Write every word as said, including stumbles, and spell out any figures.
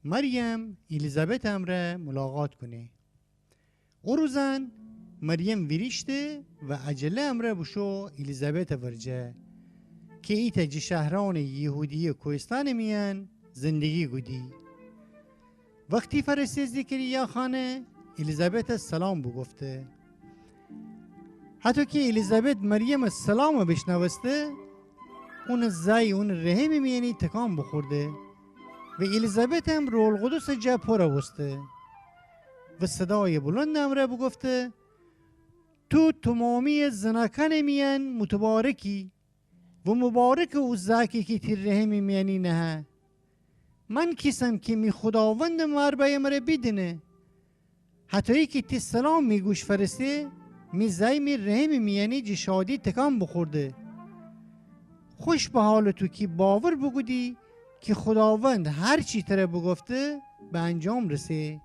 مریم الیزابتٚ امرأ ملاقات کونه. او روزأن مریم ویریشته و عجله امرأ بوشو الیزابتٚ ورجه کی ایتأ جٚه شهرأنٚ یهودیه کوهستانٚ میأن زندگی کودی. وختی فرسه زکریا خانه، الیزابتَ سلام بوگفته. هطو کی الیزابت مریمٚ سلامَ بیشنوسته، اونٚ زأی اونٚ رحمٚ میأنی تکان بوخورده و الیزابتم روح‌القدسٚ جا پورَ بوسته و صدایٚ بلندٚ امرأ بوگفته: تو تومامییٚ زناکأنٚ میأن متبارکی و مبارکه او زأکی کی تی رحمٚ میأنی نهه. من کیسم کی می خوداوندٚ مار بأی مرَ بیدینه؟ هطویی کی تی سلام می گوش فأرسه، می زأی می رحمٚ میأنی جٚه شادی تکان بوخورده. خوش به حالٚ تو کی باور بوکودی کی خوداوند هر چی ترَ بوگفته به انجام رسه.